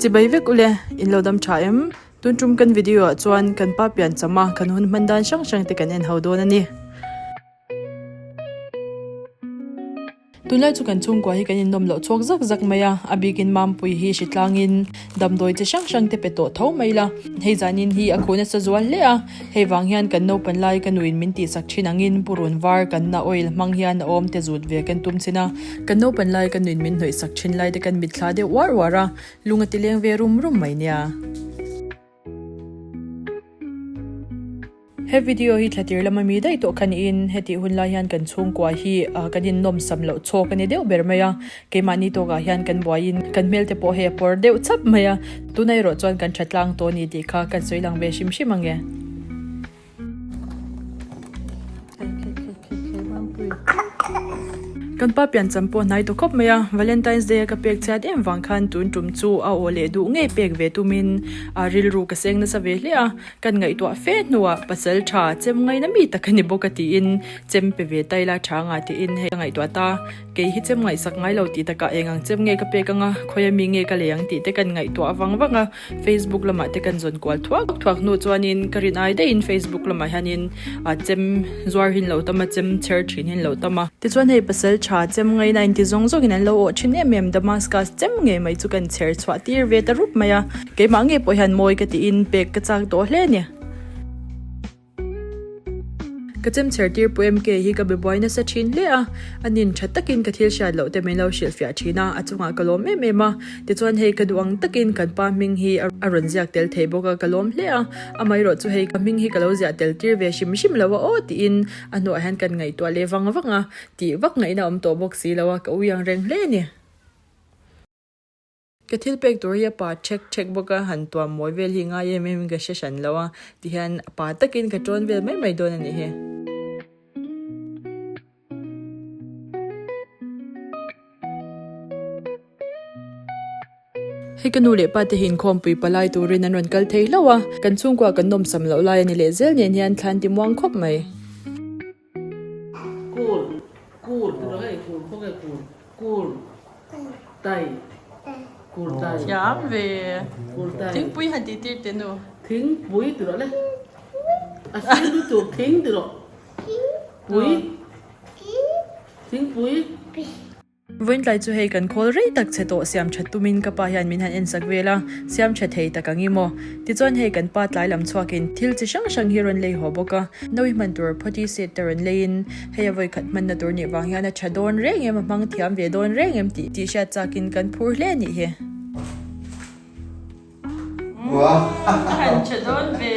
Chibai vek ule, in lo dam tha em? Tun tum kan video ah chuan kan pa pian cham a, kan hun hman dan hrang hrang te kan en ho dawn a ni. Tunlai chu kan chhungkua hi kan innawm loh chhuak zak zak mai a, a bikin Mampui hi hritlangin damdawi chi hrang hrang te pe tawh tho mai la. Hei zanin hi a khuh nasa zual hle a, hei vang hian kan naupan lai ka nuin min tihsak thin angin purun var kanna oil hmang hian a awm te zut ve kan tum chin a. Kan naupan lai ka nuin min hnawihsak thin lai te kan mitthla deuh uar uar a, lung a ti leng ve rum rum mai nia. He video hi thlatir lama mi daih tawh kha niin hetih hun lai hian kan chhungkua hi kan innawm sam loh chhawk a ni deuh ber mai a, keimahni tawkah hian kan buaiin kan hmel te pawh hei a pawr deuh chap mai a, tunah erawh chuan kan tha tlang tawh a ni tih kha kan sawi lang ve hrim hrim ang e. Kan pa piancham pawh hnai tawh khawp mai a, Valentine's Day a ka pek chhiat em vang khan tun tum chu a aw leh duh ngei pek ve tumin a rilru ka seng nasa ve hle a, kan ngaihtuah fe hnuah pasal tha chem ngaina mi tak a ni bawk a tiin chem pe ve tai la tha nga tiin hei ka ngaihtuah ta, kei hi chem ngaihsak ngai lo tih takah eng ang chem nge ka pek anga khawi ami nge ka lei ang tih te kan ngaihtuah vang vang a. Facebook lamah te kan zawn kual thuak thuak hnu chuanin ka rin ai daihin Facebook lamah hianin ah chem zuar hi an lo tam a chem chher thin hi an lo tam a. Tichuan hei pasal tha chem ngaina inti zawng zawngin an lo awh thin em em Damascus chem ngei mai chu kan chher chhuah tir ve ta rup mai a keimah ngei pawh hian mawi ka tiin pek ka chak tawh hle a ni. Ka chemchher tir pu MK hi ka be buai nasa thin hle a, a nin tha takin ka thil hriat loh te min lo hrilhfiah thin a, a chungah ka lawm em em a. Tichuan hei ka duh ang takin kan pa hming hi a rawn ziak tel thei bawk a, ka lawm hle a. Amaherawh chu hei ka hming hi ka lo ziah tel tir ve hrim hrim lo a aw tiin a hnuah hian kan ngaihtuah leh vang vang a, tih vak ngaihna awm tawh bawk si lo a, ka ui ang reng hle a ni. Ka thil pek tur hi a pa ṭhek ṭhek bawk a, han tuam mawi vel hi ngai em em in ka hre hran lo a, tihian a pa takin ka ṭawn vel mai mai dawn a nih hi. Hei ka nu leh pa te hi inkhawmpui palai turin an rawn kal thei hlauh a, kan chhungkua kan nawmsam loh lai a ni leh zel nen hian thlan ti muang khawp mai. Kul kul ti rawh hei kul khaw nge kul kul tai kul tai Thiam ve kul tai Thingpui han tih tir teh nu Thingpui ti rawh le a sir lutuk thing ti rawh pui thingpui. Vawiintlai chu hei kan khawl rei tak che tawh siam that tumin ka pa hian min han ensak vel a, siam tha thei tak ang i maw? Tichuan hei kan pa tlai lam chhuakin thil chi hrang hrang hi rawn lei haw bawk a, nawi hman tur phawti set te rawn leiin hei a vawikhat hmanna tur nih vang hian a tha dawn reng em a hmang thiam ve dawn reng em tih tih hriat chakin kan phur hle a nih hi. Han tha dawn ve.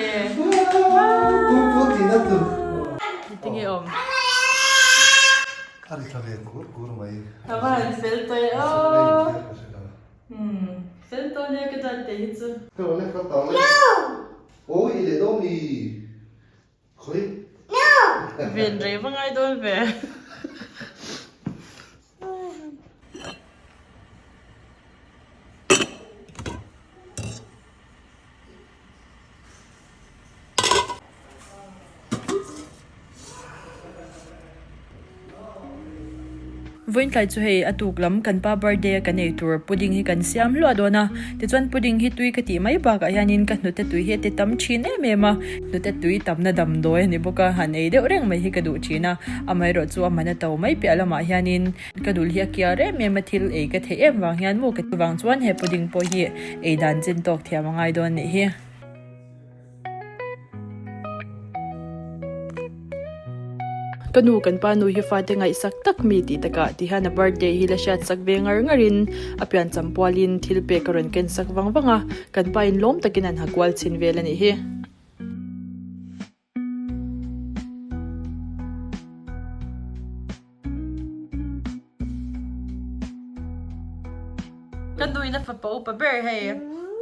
Tinge awm. A ri tha ve kur kur mai. A va han fel tawh e aw. Fel tawh nia ka dan te hi chu. Ka rawn lek vat ang le. Aw i leh dawn mi. Khawi. Ven rei va ngai dawn ve. Vawiintlai chu hei a tuk lam kan pa birthday a kan ei tur pudding hi kan siam hluah dawn a, tichuan pudding hi tui ka tih mai bakah hianin ka hnute tui hi a ti tam thin em em a, hnute tui tamna damdawi a ni bawk a, han ei deuh reng mai hi ka duh thin a, amaherawh chu a man a to mai piah lamah hianin Ka dul hi a kiar em em a, thil ei ka theih em vang hian maw ka ti vang chuan he pudding pawh hi ei dan chin tawk thiam a ngai dawn nih hi. Ka nu kan pa nu hi fate ngaihsak tak mi tih takah ti hian a birthday hi la hriat sak ve ngar ngar in a piancham pual in thil pek a rawn ken sak vang vang a, kan pa in lawm takin an ha kual chhin vel a nih hi. Ka nuin a fapa upa ber hei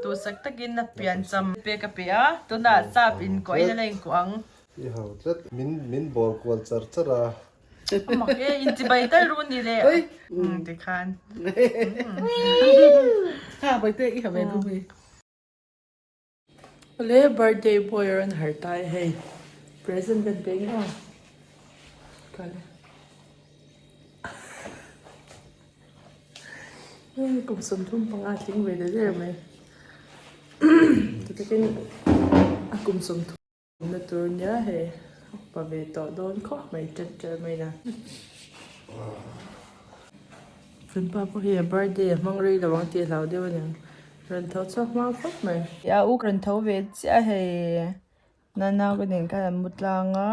duhsak takin a piancham pek a pe a, tunah sap inkuahin a la inkuah ang. I ho tlat, min min bawr kual char char a. A mak e, inchibai tal ru ni le. Tikhan. Ha baite i ha ve du mi. Awle birthday boy a rawn harh ta e hei present kan pe nge aw kal e kum 35 tling ve ta der mai. Tutakin a kum 30 na tur nia hei a pa ve tawh dawn khawp mai ṭet ṭet mai na. Kan pa pawh hi a birthday a hmang rei lo ang tih a hlau deuh a niang. Rawn tho chhuak hma khawp mai. A u rawn tho ve chiah hei nanau ka nen khan an mu tlang a.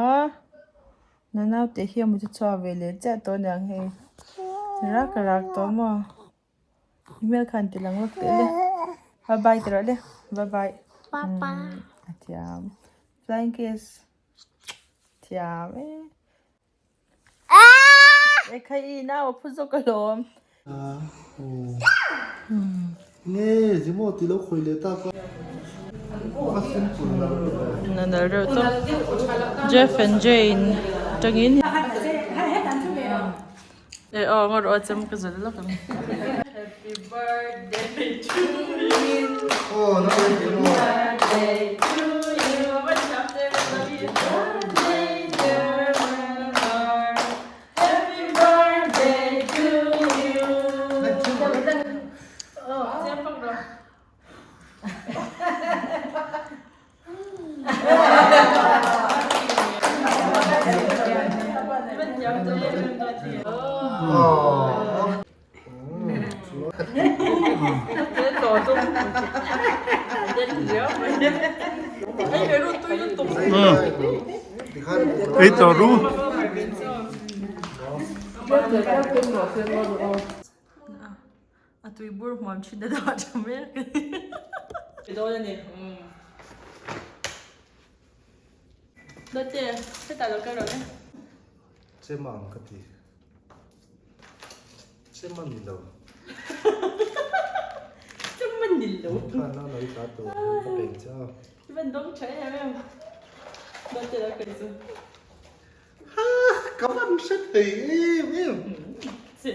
Nanau tih hi a mu chu chhuak ve leh chiah tawh a niang hei. Rak rak tawh maw. Hmel khan ti lang lawk teh le. Bye bye ti rawh le. Bye bye. A thiam. Flying kiss. Thiam e. E khai i nau a phu zawk alawm. Nge zimaw ti lo khawi leh tak a. A simple nal reuh ve. Nal reuh tawp. Jeff and Jane tangin. E aw ngawt aw chem ka zal lawk ang. Happy birthday to you. Aw na rei tih maw. Birthday to you. Happy birthday dear Melmar. Happy birthday to you. Aw chem pak rawh. Ei tawh ru. A tui bur hmuam thin a dah tha mek a ni. Ti dawn a ni. Dawte, hetah lo kal rawh le. Chem ang ka ti. Chem a ni lo. Chem a ni lo. Kha na lo i tla tur ka peng che a. I van dawng tha em em. Dawte lo kal chu. Ha! Ka van hre thei em em. Che.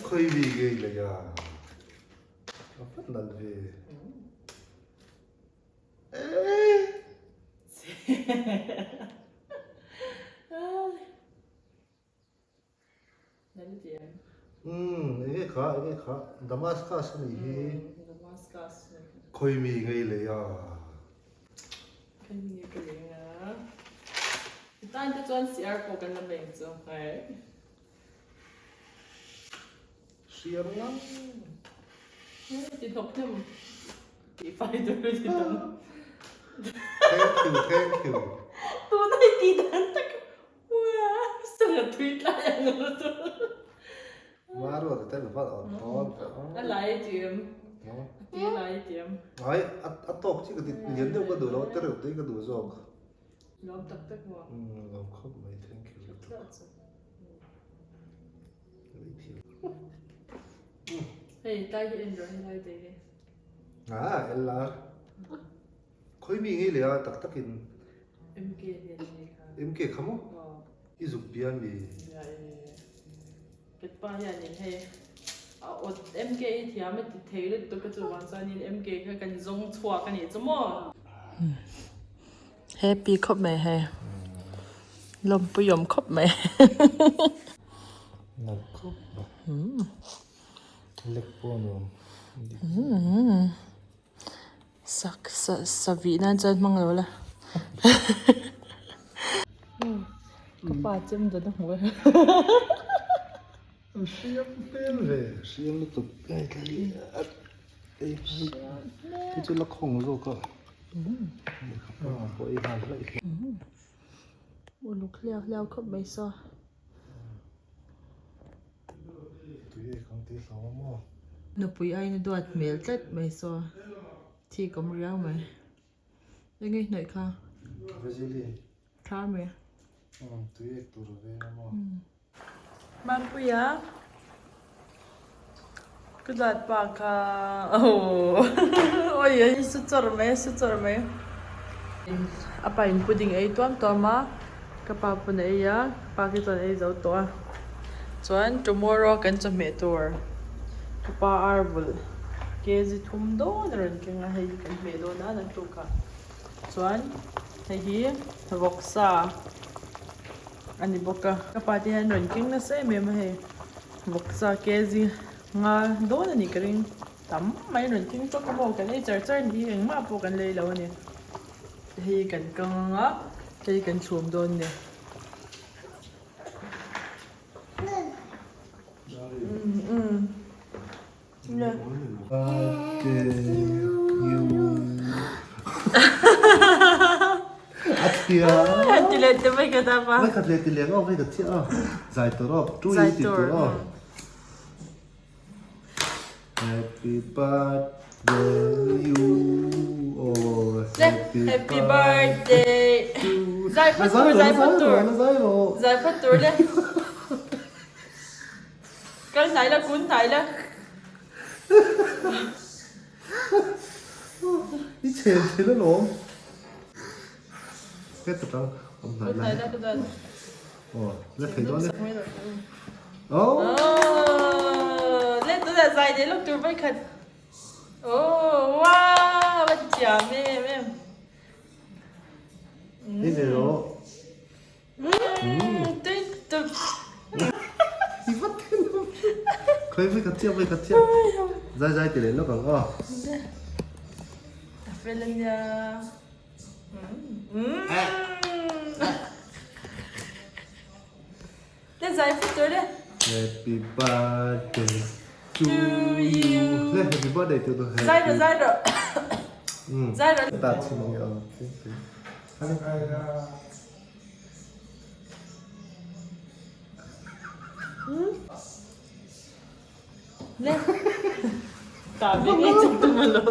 Khawi mi ngei lei a. A van nal ve. Eeh. Che. Umm enge kha enge kha Damascus a nih hi khawi mi ngei lei a. Hriam ngang. Thank you thank you. Maruat te vat awn dawn A lai tiam a ti lai tiam Ai a tawk chi ka ti lian deuh ka duh lo te reuh te ka duh zawk Lawm tak tak maw Umm lawm khawp mai thank you lutuk Hei tlai hi en rawh helai te hi Ah LR Khawi mi ngei leh a tak tak in MK nen nei kha MK kha maw I zuk bia mi. Bia e. Petpa hianin hei a awt MK hi thiam a ti thei lutuk a chuvang chuanin MK kha kan zawng chhuak a nih chu maw. Happy khawp mai hei. Lawmpui awm khawp mai. Nalh khawp mai. Lek pawh a nuam. Sak sa sa vih nan chuan hmang lo la ka pa chem dawn a hmu e An hriam hmel ve hriam lutuk ei ei hi chu la khawng zawk a pawh ei nghal hlaih hlaih uluk hliau hliau khawp mai saw. Tui ei kang tih hlau a maw? Nupui aiin a duat hmel tlat mai saw thik awm riau mai. Eng nge hnawih kha? Vaseline. Tha mai. Umm tui ek tur a veng a maw? Mampuia ka duat pa kha aww awi a su chawrh mai a su chawrh mai. A pa in pudding a ei tuam tuam a ka pa pawn a ei a ka pa khi chuan a ei zo tawh a chuan tomorrow kan chawhmeh tur ka pa ar vulh kg thum dawn a rawn keng a hei hi kan hmeh dawn a naktuk ah chuan hei hi vawksa a ni bawk a ka pa te hian rawn keng nasa em em a hei vawksa kg nga dawn a nih ka ring. Tam mai rawn thing tawk a maw kan ei char char ni hi engmah pawh kan lei lo a ni. Hei kan kang ang a, hei kan chhum dawn ni. Happy birthday you oh Happy birthday Zai phawt tur zai phawt tur zai phawt tur le Kal hnai la kun hnai la. I chhen thil alawm. Heta tang awm hnai la. Aw la thei dawn e. Aw le tunah zai leh lawk tur vai khat. Aw wow a thiam em em. Ni ve rawh. Tui tuk. I va thil awm. Khawi vai khat chiah vai khat chiah. Zai zai ti leh lawk ang aw. A fel ania. Le zai fut tur le. Happy birthday to you. Le happy birthday to you. Zai ro zai ro. Zai ro. Ta chim ang aw. Le. Ta ve ngei chak tum alo.